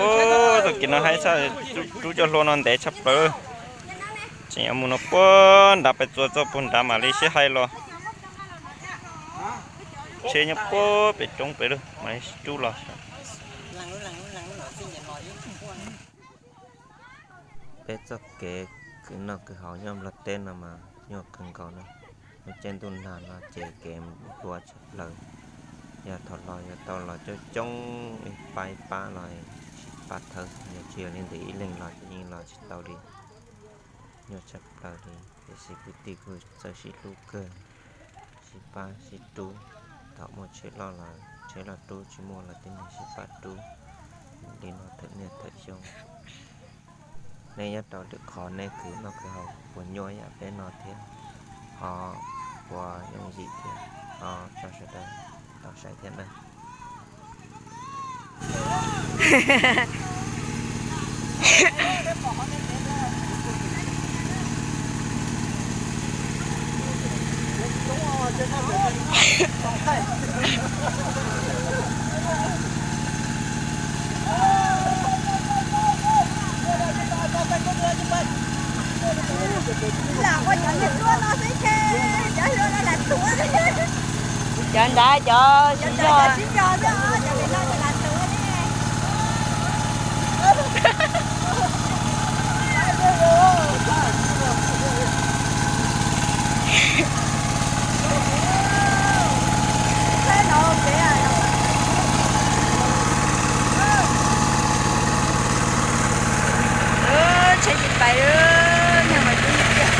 Ub, txoj kev no haib tshaj, rub cov hlua no ntev tshaj plaws. Tseem yuav mus no puag nrad, pem txuas txog puag nrad mam li sib hais los. Tsheb nyob puag pem roob pem lawm mam li sib rub los. Peb txoj kev khwv noj khwv haus nyob Nplog teb no mas nyuaj kawg nkaus na. Lub caij ntuj nag no ces kev nplua tshaj plaws. Yog thaum los yuav tau los coob coob ib pab ib pab los tsis pab thawb, yog tsis yog li ntawd ib leeg los ces yeej los tsis tau li. Nyuaj tshaj plaws li, tiam sis kwv tij kuj txawj sib hlub kawg, sib pab sib rub. Thaum muaj tsheb loj los tsheb loj rub, tsis muaj los tib neeg sib pab rub li no thawm niaj thawm xyoo. Nej nyob rau lwm qhov nej khwv noj khwv haus puas nyuaj yam peb no thiab? Ho puas yooj yim thiab? Ho tso sawv daws tau saib thiab na. Lam ua cov niag duab no xwb ces cov hlua no lam tuav. Cov nrad cov siv zog. Cov pem no ces lam tuav li. Tsheb tsis pais, neeg mas coob tiag.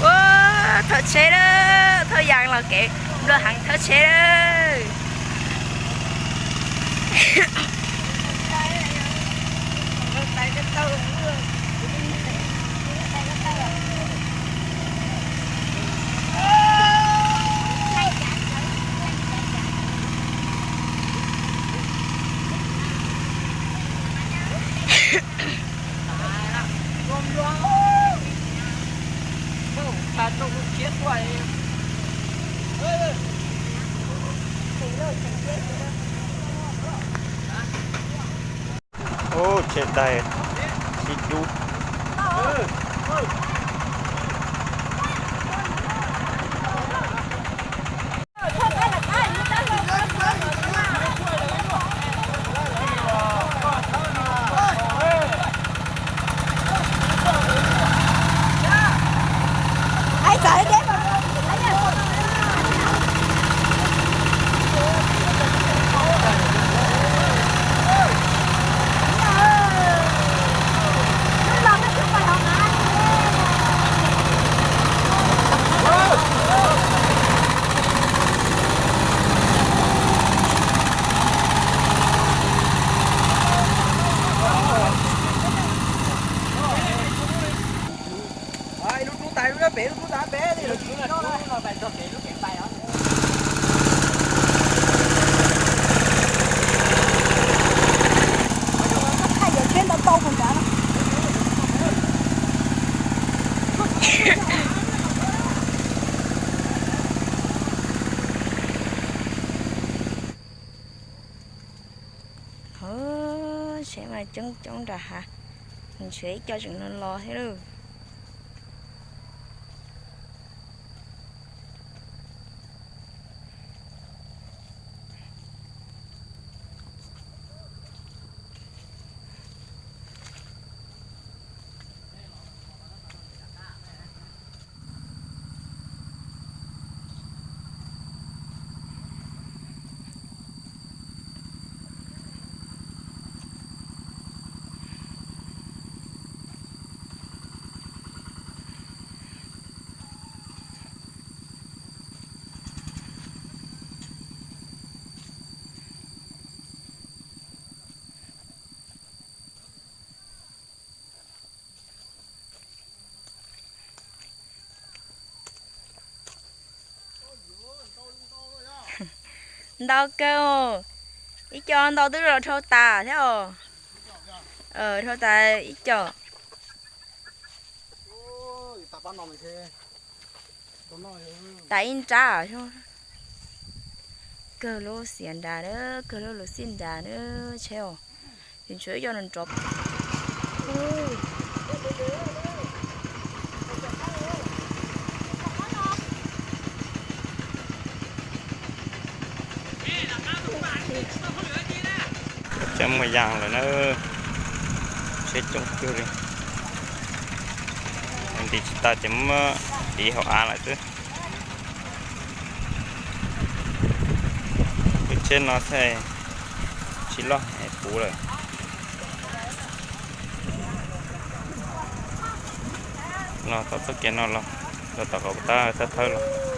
Ua, thawb tsheb lawm, thawb yas los kev nplua heev, thawb tsheb lawm. Ub, tsheb dais sib dub. Hov, tsheb mas coob coob nram hav, ntshe ib co tseem no los thiab lauj. Ntau kawg, ib co ntau twb los dhau tas thiab os. Dhau tas ib co. Tas ib nrab. Kawg lub xiav nrad, kawg lub luv xij nrad, tsheb os. Tshuav ib co nrov. Tseem muaj yaas lawm na, tsheb coob kawg li. Nti tsis tas ces muab tiv hauv av lawm xwb. Lub tsheb no thiaj tsis loj es puv lawm. Los txoj txoj kev no los, los tom qab thawb thawb los.